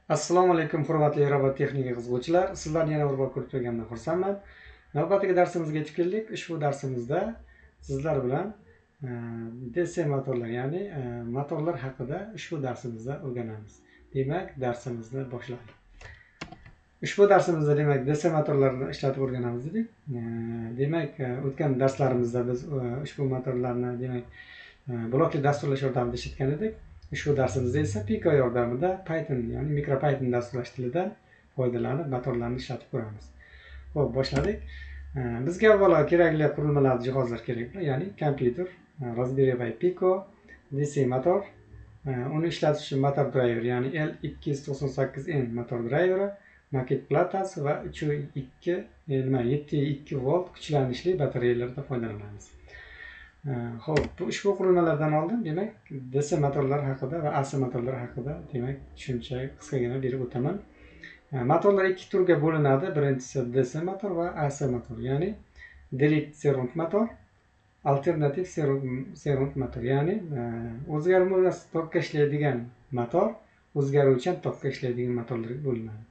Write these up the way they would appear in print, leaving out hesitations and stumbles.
Assalomu alaykum, hurmatli robot texnika qiziquvchilar. Sizlarni yana bir bor ko'rib turganimdan xursandman. Navbatdagi darsimizga yetib keldik. Ushbu darsimizda sizlar bilan DC motorlar, ya'ni motorlar haqida ushbu darsimizda o'rganamiz. Demak, darsimizni boshlaylik. Ushbu darsimizda demak DC motorlarni ishlatib o'rganamiz dedik. Demak, o'tgan darslarimizda biz ushbu motorlarni demak blokli dasturlash yordamida ishlatgan edik. Ushbu darsimizda esa Pico yordamida Python, ya'ni MicroPython dasturlash tilidan foydalanib motorlarni ishlatib ko'ramiz. Xo'p, boshladik. Bizga avvalo kerakli qurilmalar, jihozlar kerak, ya'ni kompyuter, Raspberry Pi Pico, DC motor, uni ishlatish uchun motor driver, ya'ni L298N motor driveri, maket platasi va 3.2 nima 7.2 volt kuchlanishli batareyalardan foydalanamiz. Xo'p, bu ushbu qurilmalardan oldin demak DC motorlar haqida va AC motorlar haqida demak tushuncha qisqagina berib o'taman. Motorlar ikki turga bo'linadi. Birinchisi DC motor va AC motor, ya'ni direct current motor, alternativ current motor, ya'ni o'zgarmas tokka ishlaydigan motor, o'zgaruvchan tokka ishlaydigan motorlarga bo'linadi.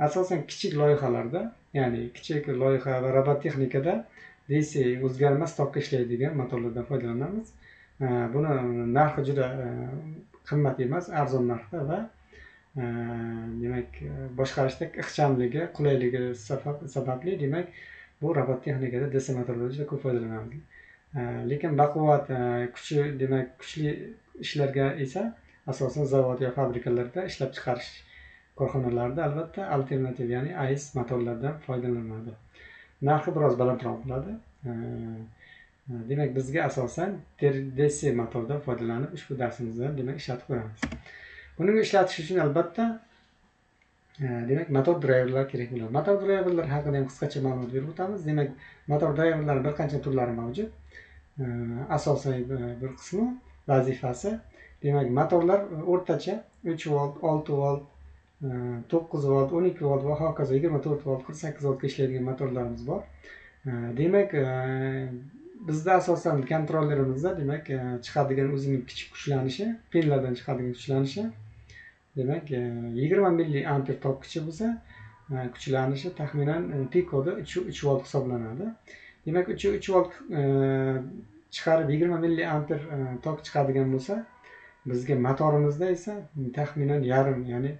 Asosan kichik loyihalarda, ya'ni kichik loyiha va robot texnikada DC o'zgarmas tokka ishlaydigan motorlardan foydalanamiz. Buni narxi juda qimmat emas, arzon narxda va demak boshqarishda ixchamligi, qulayligi sababli demak bu robot texnikada DC motorlardan juda ko'p foydalanamiz. Lekin baquvvat, kuchi demak kuchli ishlarga esa asosan zavod yo fabrikalarda ishlab chiqarish korxonalarida albatta alternativ, ya'ni AIS motorlardan foydalaniladi. Narxi biroz balandroq bo'ladi. Demak bizga asosan DC motordan foydalanib ushbu darsimizda demak ishlatib ko'ramiz. Buning ishlatish uchun albatta demak motor driverlar kerak bo'ladi. Motor driverlar haqida ham qisqacha ma'lumot berib o'tamiz. Demak, motor driverlarning bir qancha turlari mavjud. Asosiy bir qismi vazifasi demak motorlar o'rtacha 3 volt, 6 volt, 9 volt, 12 volt va hokazo 24 volt, 48 voltga ishlaydigan motorlarimiz bor. Demak, bizda asosan kontrollerimizda demak chiqadigan o'zining kichik kuchlanishi, pinlardan chiqadigan kuchlanishi demak 20 milliamper tok kuchi bo'lsa, kuchlanishi taxminan Picoda 3 volt hisoblanadi. Demak 3 volt chiqarib 20 milliamper tok chiqadigan bo'lsa, bizga motorimizda esa taxminan yarim, ya'ni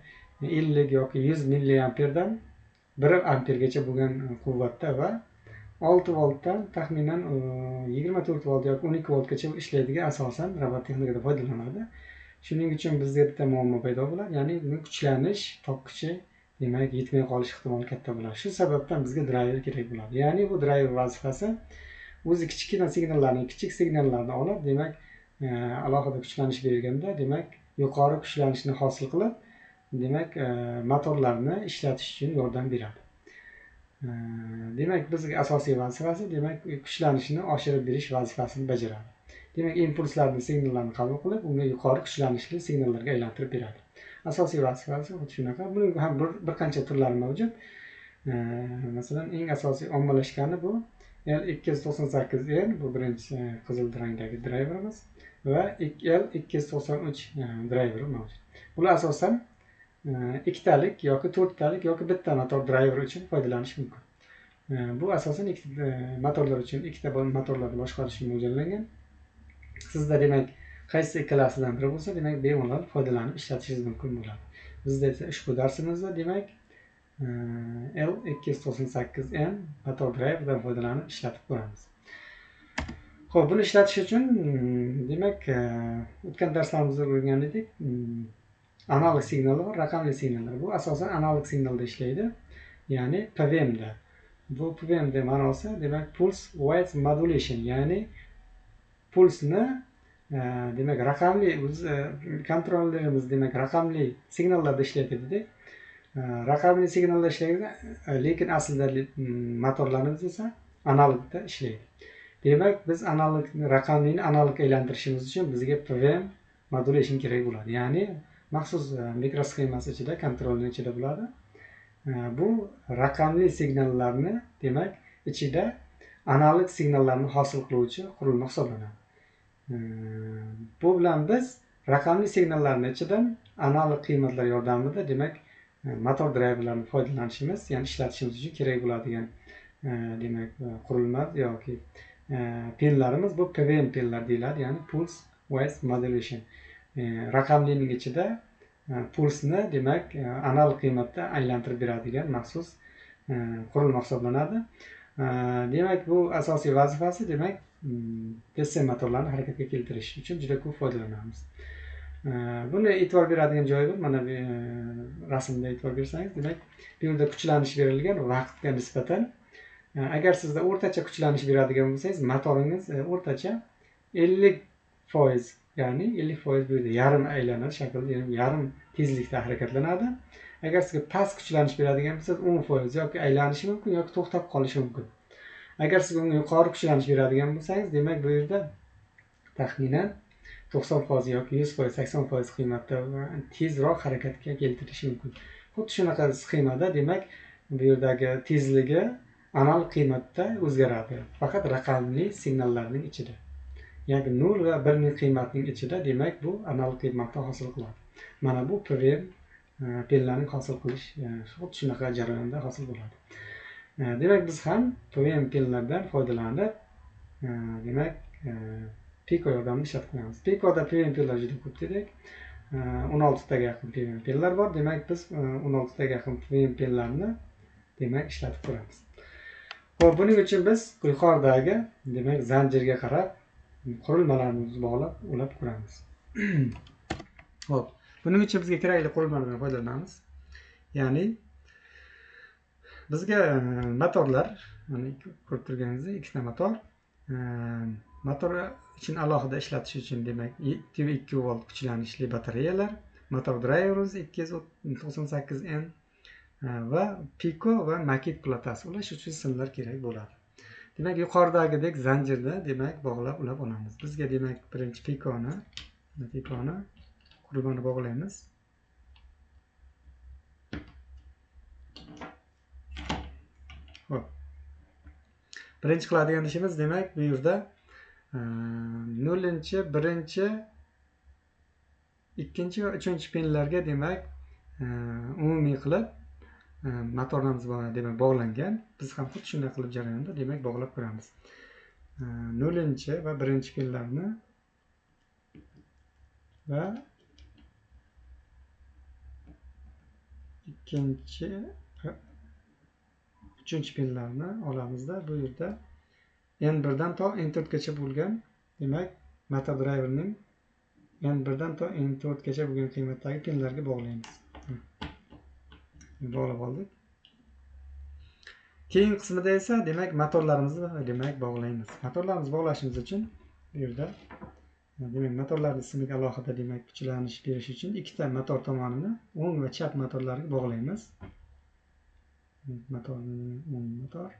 50 yoki 100 milliamperdan 1 ampergacha bo'lgan quvvatda va 6 voltdan taxminan 24 volt yoki 12 voltgacha ishlaydigan asosan robot texnikada foydalanadi. Shuning uchun bizda bitta muammo paydo bo'ladi, ya'ni buni kuchlanish tok kuchi demak yetmay qolish ehtimoli katta bo'ladi. Shu sababdan bizga driver kerak bo'ladi. Ya'ni bu driver vazifasi o'zi kichkina signallarni, kichik signallarni olib, demak alohida kuchlanish berilganda, demak yuqori kuchlanishni hosil qilib, demak motorlarni ishlatish uchun yordam beradi. Demak bizga asosiy vazifasi demak kuchlanishni oshirib berish vazifasini bajaradi. Demak impulslarni, signallarni qabul qilib, unga yuqori kuchlanishli signallarga aylantirib beradi. Asosiy vazifasi xuddi shunaqa. Buning ham bir qancha turlari mavjud. Masalan, eng asosiy ommalashgani bu L298N, bu birinchi qizil rangdagi driverimiz va L293 driveri mavjud. Bular asosan ikkitalik yoki to'rttalik yoki bitta motor driver uchun foydalanish mumkin. Bu asosan ikkita motorlar uchun, ikkita motorlarni boshqarish uchun mo'ljallangan. Sizda demak qaysi ikkalasidan biri bo'lsa, demak bemalol foydalanib ishlatishingiz mumkin bo'ladi. Bizda esa ushbu darsimizda demak L298N motor driverdan foydalanib ishlatib ko'ramiz. Xo'p, buni ishlatish uchun demak o'tgan darslarimizda o'rgangan edik. Analog signallar va raqamli signallar. Bu asosan analog signalda ishlaydi, ya'ni PWMda. Bu PWMda ma'nosi demak pulse width modulation, ya'ni pulsni demak raqamli kontrollerimiz demak raqamli signallarda ishlaydi dedik. Raqamli signalda ishlaydi, lekin aslida motorlarimiz esa analogda ishlaydi. Demak, biz analog raqamlini analogga aylantirishimiz uchun bizga PWM modulation kerak bo'ladi. Ya'ni maxsus mikrosxemasi ichida, kontrolning ichida bo'ladi. Bu raqamli signallarni demak ichida analog signallarni hosil qiluvchi qurilma hisoblanadi. Bu bilan biz Raqamli signallarning ichidan analog qiymatlar yordamida demak motor driverlarni foydalanishimiz, ya'ni ishlatishimiz uchun kerak bo'ladigan demak qurilma yoki pinlarimiz bu PWM pinlar deyiladi, ya'ni pulse width modulation. Raqamlining ichida pulsni demak analog qiymatda aylantirib beradigan maxsus qurilma hisoblanadi. Demak bu asosiy vazifasi demak DC motorlarni harakatga keltirish uchun juda ko'p foydalanamiz. Buni e'tibor beradigan joyi bor. Mana bu rasmda e'tibor bersangiz, demak bu yerda kuchlanish berilgan vaqtga nisbatan. Agar sizda o'rtacha kuchlanish beradigan bo'lsangiz, motoringiz o'rtacha 50%, ya'ni 50% bu yerda yarim aylanadi shaklda, ya'ni yarim tezlikda harakatlanadi. Agar sizga past kuchlanish beradigan bo'lsangiz, 10% yoki aylanishi mumkin yoki to'xtab qolishi mumkin. Agar siz unga yuqori kuchlanish beradigan bo'lsangiz, demak bu yerda taxminan 90% yoki 100%, 80% qiymatda tezroq harakatga keltirishi mumkin. Xuddi shunaqa sxemada demak bu yerdagi tezligi analog qiymatda o'zgaradi, faqat raqamli signallarning ichida. Ya'ni 0 va 1 ning qiymatning ichida demak bu analog qiymatni hosil qiladi. Mana bu PWM pinlarning hosil qilish xuddi shunaqa jarayonda hosil bo'ladi. Demak biz ham PWM pinlardan foydalanib demak Pico yordamida ishlatib qo'yamiz. Picoda PWM pinlar juda ko'p dedik. 16 taga yaqin PWM pinlar bor. Demak biz 16 taga yaqin PWM pinlarni demak ishlatib ko'ramiz. Xo'p, buning uchun biz yuqoridagi demak zanjirga qarab qurilmalarimizni bog'lab ulab ko'ramiz. Xo'p, buning uchun bizga kerakli qurilmalardan foydalanamiz. Ya'ni bizga motorlar, mana ko'rib turganingizdek ikkita motor. Motor uchun alohida ishlatish uchun demak 7.2 volt kuchlanishli batareyalar, motor driverimiz 298N va Pico va Makit platasi ulash uchun simlar kerak bo'ladi. Demak yuqoridagidek zanjirda demak bog'lab ulab olamiz. Bizga demak birinchi Piconi qurilmani bog'laymiz. Xo'p. Birinchi qiladigan ishimiz demak bu yerda 0-chi, 1-chi, 2-chi va 3-chi pinlarga demak umumiy qilib motorimiz demak bog'langan. Biz ham xuddi shunday qilib jarayonda demak bog'lab ko'ramiz. 0-chi va 1-chi pinlarni va 2-chi, 3-chi pinlarni olamizda bu yerda N1 dan to N4 gacha bo'lgan demak motor driverning N1 dan to N4 gacha bo'lgan qiymatdagi pinlarga bog'laymiz. Bog'lab oldik. Keyin qismida esa demak motorlarimizni demak bog'laymiz. Motorlarimizni bog'lashimiz uchun bu yerda demak motorlarning simiga alohida demak kuchlanish berish uchun ikkita motor tomonini o'ng va chap motorlarga bog'laymiz. Motorni o'ng motor,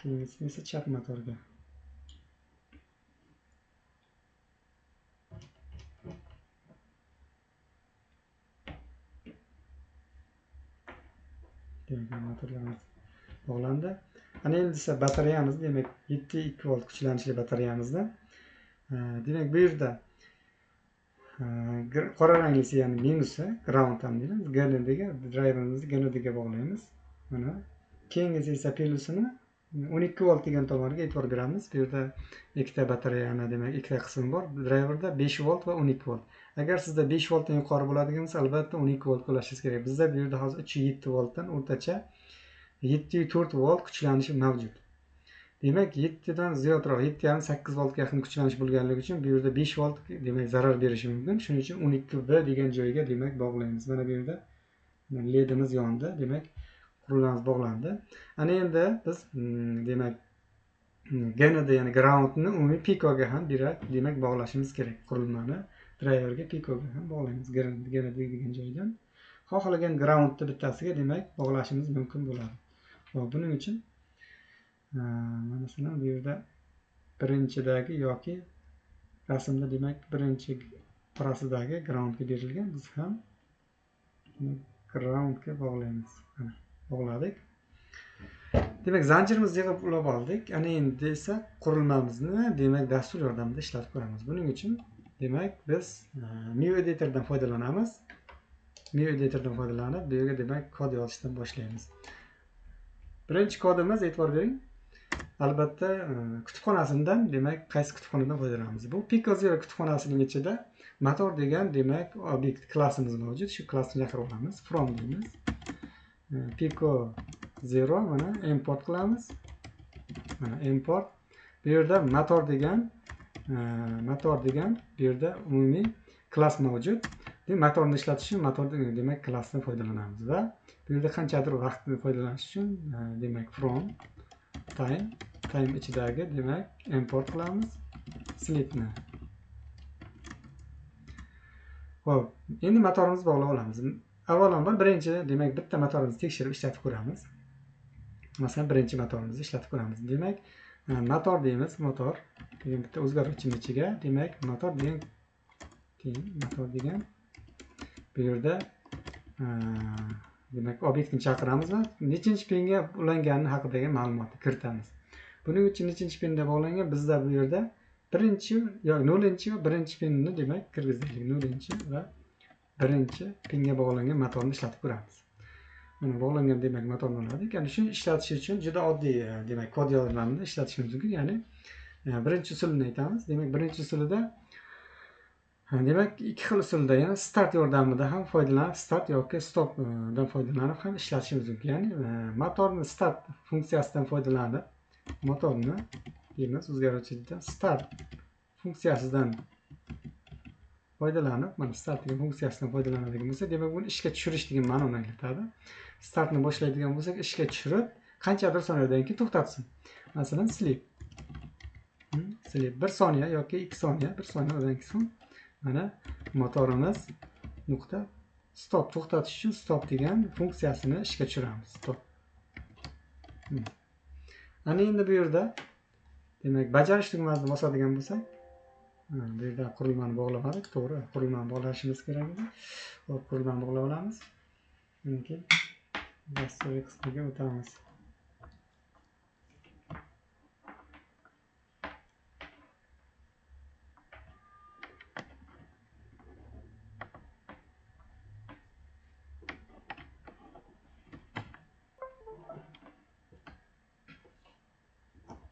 keyingisini esa chap motorga. Demak motorlarimiz bog'landi. Ana endi esa batareyamiz demak 7.2 volt kuchlanishli batareyamizni demak bu yerda qora ranglisi, ya'ni minusi ground ham deymiz, GND ga driverimizni GND ga bog'laymiz. Mana keyingisi esa plusini 12 volt degan tomonga e'tibor beramiz. Bu yerda ikkita batareyani demak ikkita qismi bor. Driverda 5 volt va 12 volt. Agar sizda 5 voltdan yuqori bo'ladigan bo'lsa, albatta 12 voltga ulashingiz kerak. Bizda bu yerda hozir 3.7 voltdan o'rtacha 7.4 volt kuchlanishi mavjud. Demak 7 dan ziyodroq, 7.5-8 voltga yaqin kuchlanish bo'lganligi uchun bu yerda 5 volt demak zarar berishi mumkin. Shuning uchun 12V degan joyga demak bog'laymiz. Mana bu yerda ledimiz yondi, demak qurilmamiz bog'landi. Ana endi biz demak GND, ya'ni groundni umumiy Picoga ham demak bog'lashimiz kerak. Qurilmani driverga Picoga ham bog'laymiz. GND degan joydan xohlagan groundni bittasiga demak bog'lashimiz mumkin bo'ladi. Xo'p, buning uchun masalan bu yerda birinchidagi yoki rasmda demak birinchi orasidagi groundga berilgan, biz ham groundga bog'laymiz. Mana bog'ladik. Demak, zanjirimizni yig'ib ulab oldik. Ana endi esa qurilmamizni demak dastur yordamida ishlatib ko'ramiz. Buning uchun demak biz Mu Editordan foydalanamiz. Mu Editordan foydalanib, bu yerga demak kod yozishdan boshlaymiz. Birinchi kodimiz, e'tibor bering. Albatta, kutubxonasidan, demak, qaysi kutubxonadan foydalanamiz? Bu Pico Zero kutubxonasining ichida motor degan demak obyekt klassimiz mavjud. Shu klassni chaqirib olamiz. From deymiz. Pico Zero mana import qilamiz. Mana import. Bu yerda motor degan bu yerda umumiy klass mavjud. Demak, motorni ishlatish uchun motor demak klassdan foydalanamiz va bu yerda qanchadir vaqtni foydalanish uchun demak from time ichidagi demak import qilamiz sleepni. Xo'p, endi motorimizni bog'lab olamiz. Avvalambor birinchi demak bitta motorimizni tekshirib ishlatib ko'ramiz. Masalan, birinchi motorimizni ishlatib ko'ramiz. Demak, motor deymiz, motor degan bitta o'zgaruvchining ichiga demak motor degan bu yerda demak obyektni chaqiramiz va nechinchi pinga ulangani haqidagi ma'lumotni kiritamiz. Buning uchun nechinchi pinda bog'langan? Bizda bu yerda birinchi yoki 0-chi va birinchi pinni demak kirgizdik. 0-chi va birinchi pinga bog'langan motorni ishlatib ko'ramiz. Mana bog'langan demak motorni oladik. Ya'ni shuni ishlatish uchun juda oddiy demak kod yordamida ishlatishimiz mumkin. Ya'ni birinchi usulini aytamiz. Demak, birinchi usulida demak ikki xil usulda, ya'ni start yordamida ham foydalanib, start yoki stopdan foydalanib ham ishlatishimiz mumkin. Ya'ni motorni start funksiyasidan foydalanib, motorni deymiz o'zgaruvchidan start funksiyasidan foydalanib, mana start degan funksiyasidan foydalanadigan bo'lsak, demak buni ishga tushirish degan ma'noni anglatadi. Startni boshlaydigan bo'lsak, ishga tushirib, qanchadir soniyadan keyin to'xtatsin. Masalan, sleep. Sleep 1 soniya yoki 2 soniya, 1 soniyadan keyin mana motorimiz nuqta stop, to'xtatish uchun stop degan funksiyasini ishga tushiramiz. Stop. Ana endi bu yerda demak bajarish tugmasini bosadigan bo'lsak, bu yerda qurilmani bog'lamadik, to'g'ri, qurilmani bog'lashimiz kerak edi. Xo'p, qurilmani bog'lab olamiz. Keyin dasturiy qismiga o'tamiz.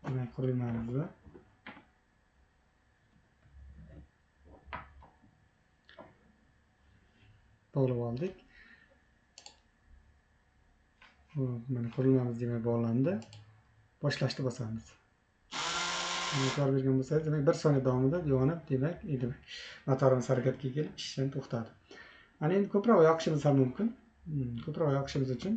Demak, qurilmamizni bog'lab oldik. Mana qurilmamiz demak bog'landi. Boshlashni bosamiz. E'tibor bergan bo'lsangiz, demak 1 soniya davomida yonib, demak, motorimiz harakatga kelib ishdan to'xtadi. Ana endi ko'proq yoqishimiz ham mumkin. Ko'proq yoqishimiz uchun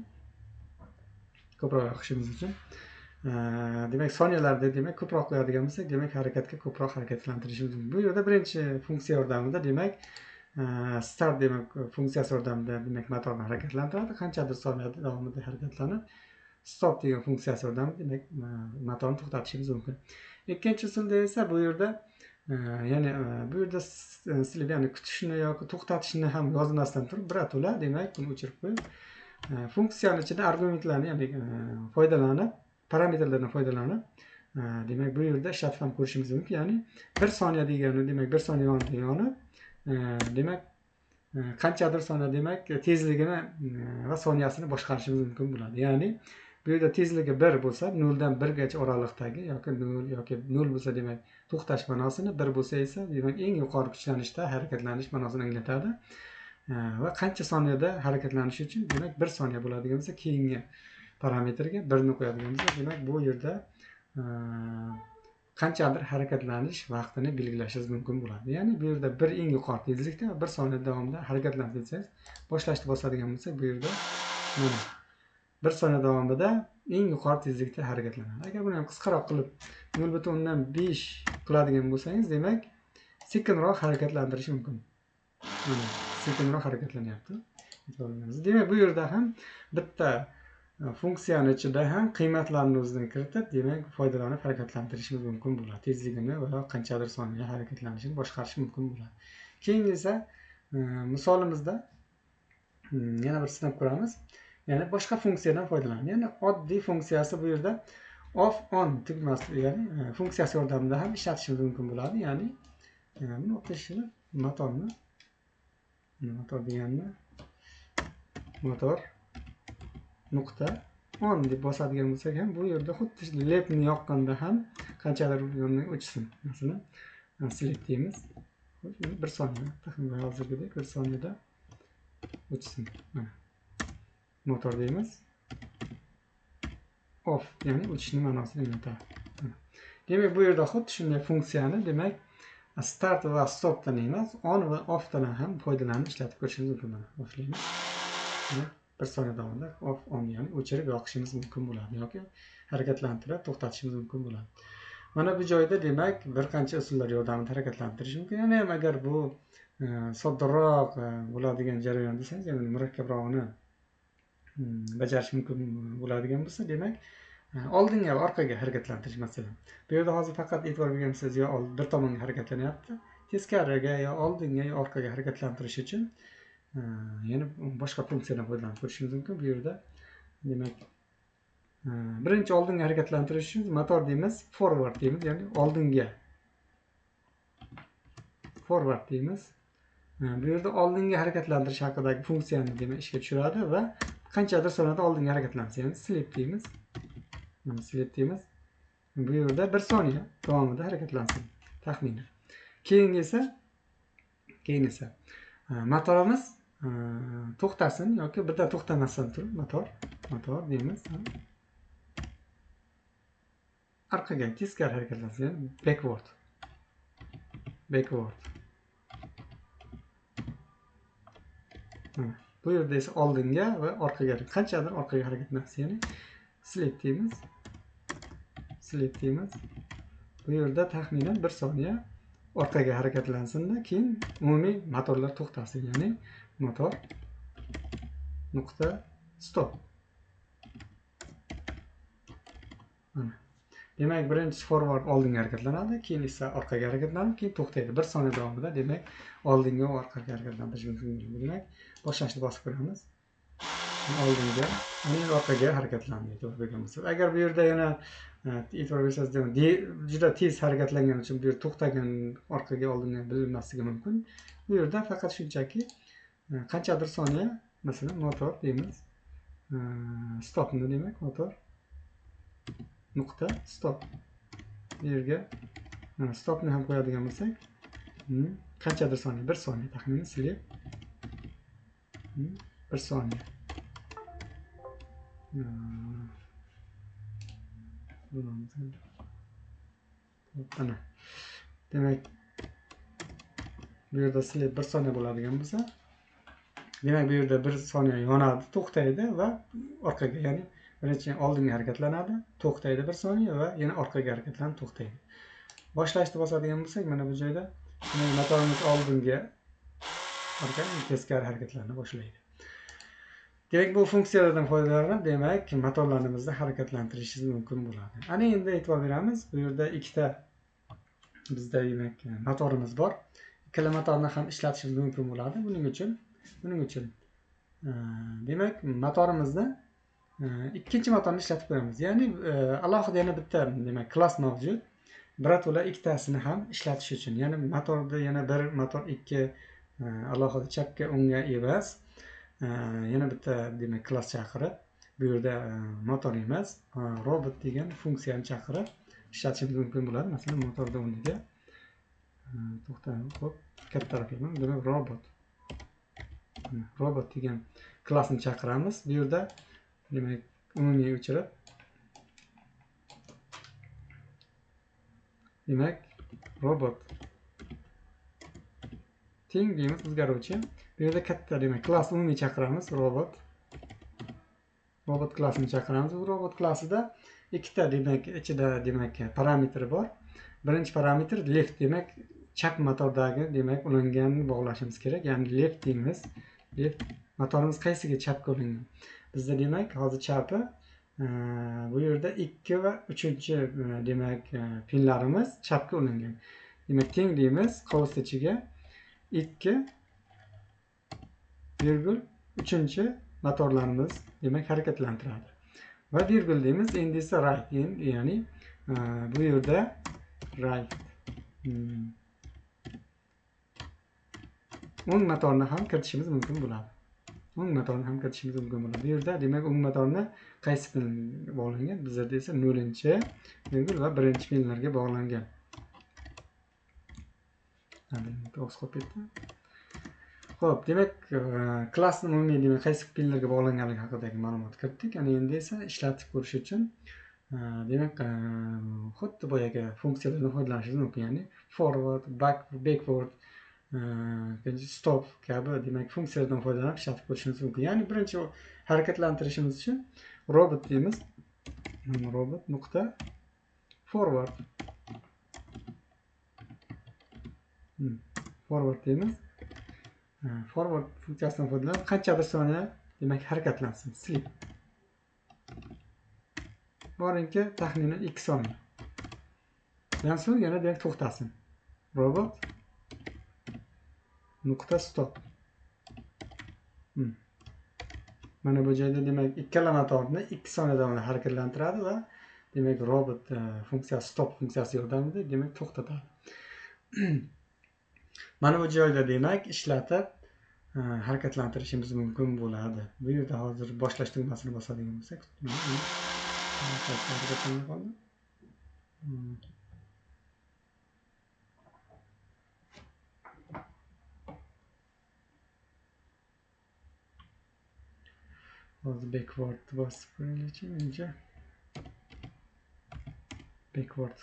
demak soniyalarda demak ko'proq qo'yadigan bo'lsak, demak harakatga ko'proq harakatlantirishimiz mumkin. Bu yerda birinchi funksiya yordamida demak start demak funksiyasi yordamida demak motorni harakatlantiradi. Qanchadir soniya davomida harakatlanib, stop degan funksiyasi yordamida demak motorni to'xtatishimiz mumkin. Ikkinchi usulda esa bu yerda ya'ni bu yerda sleep, ya'ni kutishni yoki to'xtatishni ham yozmasdan turib, birato'la demak buni o'chirib qo'yib, funksiyani ichida argumentlarni, ya'ni foydalanib, parametrlardan foydalanib, demak bu yerda ishlatib ham ko'rishimiz mumkin. Ya'ni 1 soniya degani demak 1 soniya yonib, demak qanchadir soniya demak tezligini va soniyasini boshqarishimiz mumkin bo'ladi. Ya'ni bu yerda tezligi 1 bo'lsa, 0 dan 1 gacha oraliqdagi yoki 0 yoki 0 bo'lsa demak to'xtash ma'nosini, 1 bo'lsa esa demak eng yuqori kuchlanishda harakatlanish ma'nosini anglatadi. Va qancha soniyada harakatlanishi uchun demak 1 soniya bo'ladigan bo'lsa, keyingi parametrga 1 ni qo'yadigan bo'lsak, demak bu yerda qanchadir harakatlanish vaqtini belgilashingiz mumkin bo'ladi. Ya'ni bu yerda 1 eng yuqori tezlikda 1 soniya davomida harakatlansa desangiz, boshlashni bosadigan bo'lsak, bu yerda mana 1 soniya davomida eng yuqori tezlikda harakatlanadi. Agar buni ham qisqaroq qilib 0.5 qiladigan bo'lsangiz, demak sekinroq harakatlantirish mumkin. Mana sekinroq harakatlanyapti. Demak, bu yerda ham bitta funksiyani ichida ham qiymatlarni o'zini kiritib, demak foydalanib harakatlantirishimiz mumkin bo'ladi. Tezligini va qanchadir soniya harakatlanishini boshqarish mumkin bo'ladi. Keyin esa misolimizda yana bir sinab ko'ramiz. Ya'ni boshqa funksiyadan foydalanadi. Ya'ni oddiy funksiyasi bu yerda off on tugmasi, ya'ni funksiyasi yordamida ham ishlatishimiz mumkin bo'ladi. Ya'ni buni o'tishini motorni, motor deganni motor nuqta on deb bosadigan bo'lsak ham bu yerda xuddi ledni yoqqanda ham qanchadir o'chsin. Masalan, sleep deymiz. Bir soniya, taxminan hozirgidek bir soniyada o'chsin. Mana motor deymiz. Off, ya'ni o'chishning ma'nosini anglatadi. Demak, bu yerda xuddi shunday funksiyani, demak, start va stopdan emas, on va offdan ham foydalanib ishlatib ko'rishimiz mumkin. Mana boshlaymiz. Bir soniya davomida off on, ya'ni o'chirib yoqishimiz mumkin bo'ladi yoki harakatlantirib to'xtatishimiz mumkin bo'ladi. Mana bu joyda demak bir qancha usullar yordamida harakatlantirish mumkin. Yana ham agar bu soddaroq bo'ladigan jarayon desangiz, ya'ni murakkabrog'ini bajarish mumkin bo'ladigan bo'lsa, demak oldinga va orqaga harakatlantirish masalan. Bu yerda hozir faqat e'tibor bergansiz, yo bir tomonga harakatlanyapti, teskariga yo oldinga yo orqaga harakatlantirish uchun yana boshqa funksiyadan foydalanib ko'rishimiz mumkin. Bu yerda demak birinchi oldinga harakatlantirish uchun motor deymiz, forward deymiz, ya'ni oldinga forward deymiz. Bu yerda oldinga harakatlantirish haqidagi funksiyani demak ishga tushiradi va qanchadir soniyada oldinga harakatlansa, ya'ni sleep deymiz. Mana sleep deymiz. Bu yerda 1 soniya davomida harakatlansin taxminan. Keyin esa motorimiz to'xtasin yoki birda to'xtamasdan turib motor deymiz. Orqaga teskari harakatlansin, ya'ni backward. Backward. Bu yerda esa oldinga va orqaga, qanchadir orqaga harakatlansin, ya'ni sleep deymiz. Sleep deymiz. Bu yerda taxminan 1 soniya orqaga harakatlansin-da, keyin umumiy motorlar to'xtasin, ya'ni motor nuqta stop. Mana. Demak, birinchisi forward oldinga harakatlanadi, keyin esa orqaga harakatlanib, keyin to'xtaydi. 1 soniya davomida demak oldinga va orqaga harakatlantirish mumkin. Demak, boshlashni bosib ko'ramiz. Oldinga, yana orqaga harakatlandi, e'tibor bergan bo'lsangiz. Agar bu yerda yana e'tibor bersangiz, juda tez harakatlangani uchun bu yer to'xtagan, orqaga oldinga bilinmasligi mumkin. Bu yerda faqat shunchaki qanchadir soniya, masalan, motor deymiz. Stopni demak motor nuqta stop. Bu yerga stopni ham qo'yadigan bo'lsak, qanchadir soniya, 1 soniya taxminan sleep. 1 soniya. Mana. Demak, bu yerda sleep 1 soniya bo'ladigan bo'lsa, demak bu yerda 1 soniya yonadi, to'xtaydi va orqaga, ya'ni birinchi oldinga harakatlanadi, to'xtaydi 1 soniya va yana orqaga harakatlanib to'xtaydi. Boshlashni bosadigan bo'lsak, mana bu joyda motorimiz oldinga, orqaga teskari harakatlana boshlaydi. Demak, bu funksiyalardan foydalanib, demak, motorlarimizni harakatlantirishimiz mumkin bo'ladi. Ana endi e'tibor beramiz, bu yerda ikkita bizda demak motorimiz bor. Ikkala motorni ham ishlatishimiz mumkin bo'ladi. Buning uchun demak motorimizni ikkinchi motorni ishlatib qo'yamiz. Ya'ni alohida yana bitta demak klass mavjud. Birato'la ikkitasini ham ishlatish uchun. Ya'ni motorda yana bir motor ikki alohida chapga o'ngga emas. Yana bitta demak klass chaqirib, bu yerda motor emas, robot degan funksiyani chaqirib ishlatishimiz mumkin bo'ladi. Masalan, motorda o'rniga to'xtayman, xo'p, kattaroq qilaman. Demak, robot. Robot degan klassni chaqiramiz. Bu yerda demak umumiy o'chirib, demak robot teng deymiz o'zgaruvchi. Bu yerda katta demak klass umumiy chaqiramiz, robot. Robot klassini chaqiramiz. Bu robot klassida ikkita demak ichida demak parametri bor. Birinchi parametr left, demak chap motordagi demak ulanganini bog'lashimiz kerak. Ya'ni left deymiz. Left motorimiz qaysiga chapga ulangan? Bizda demak hozir chapi bu yerda 2 va 3 demak pinlarimiz chapga ulangan. Demak teng deymiz qavs ichiga 2 virgul 3 motorlarimiz demak harakatlantiradi. Va virgul deymiz. Endi esa right, ya'ni bu yerda right o'ng motorni ham kiritishimiz mumkin bo'ladi. O'ng motorni ham kiritishimiz mumkin bo'ladi. Bu yerda demak o'ng motorni qaysi pin bog'langan? Bizlarda esa 0-virgul va 1-pinlarga bog'langan. To'g'ri qolib ketdi. Xo'p, demak, klassni umumiy demak qaysi pinlarga bog'langanligi haqidagi ma'lumot kiritdik. Ana endi esa ishlatib ko'rish uchun demak xuddi boyagi funksiyalardan foydalanishimiz mumkin, ya'ni forward, back, backward, stop kabi demak funksiyalardan foydalanib ishlatib ko'rishimiz mumkin. Ya'ni birinchi harakatlantirishimiz uchun robot deymiz. Robot nuqta forward. Forward deymiz. Forward funksiyasidan foydalanib qanchadir soniya demak harakatlansin. Sleep. Boringki taxminan 2 soniya. Dan so'ng yana demak to'xtasin. Robot nuqta stop. Mana bu joyda demak ikkala motorni 2 soniya davomida harakatlantiradi va demak robot funksiyasi stop funksiyasi yordamida demak to'xtatadi. Mana bu joyda demak ishlatib harakatlantirishimiz mumkin bo'ladi. Bu yerda hozir boshlash tugmasini bosadigan bo'lsak, harakatlanmay qoldi. Hozir backward bosib ko'raylikchi, menimcha backward.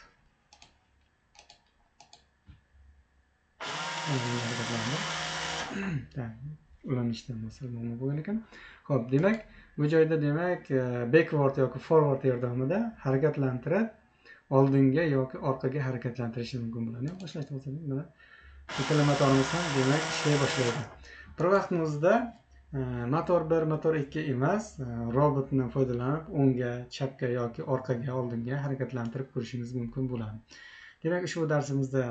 Ulanishdan masala muammo bo'lgan ekan. Xo'p, demak, bu joyda demak backward yoki forward yordamida harakatlantirib oldinga yoki orqaga harakatlantirishimiz mumkin bo'ladi. Boshlashda bo'lsa, mana ikkala motorimiz ham demak ishlay boshlaydi. Bir vaqtning o'zida motor 1, motor 2 emas, robotni foydalanib o'ngga, chapga yoki orqaga, oldinga harakatlantirib ko'rishingiz mumkin bo'ladi. Demak, ushbu darsimizda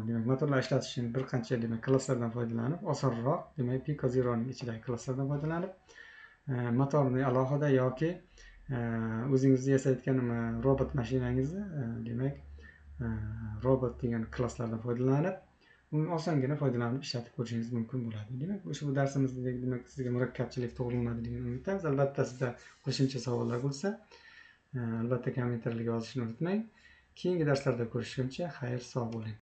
demak motorlar ishlatish uchun bir qancha demak klasslardan foydalanib, osonroq demak Pico Zero'ning ichidagi klasslardan foydalanib, motorni alohida yoki o'zingiz yasayotgan robot mashinangizni demak robot degan klasslardan foydalanib, uni osongina foydalanib ishlatib ko'rishingiz mumkin bo'ladi. Demak, ushbu darsimizda demak sizga murakkabchilik tug'ilmadi degan umiddamiz. Albatta sizda qo'shimcha savollar bo'lsa, albatta kommentariyga yozishni unutmang. Keyingi darslarda ko'rishguncha xayr, sog' bo'ling.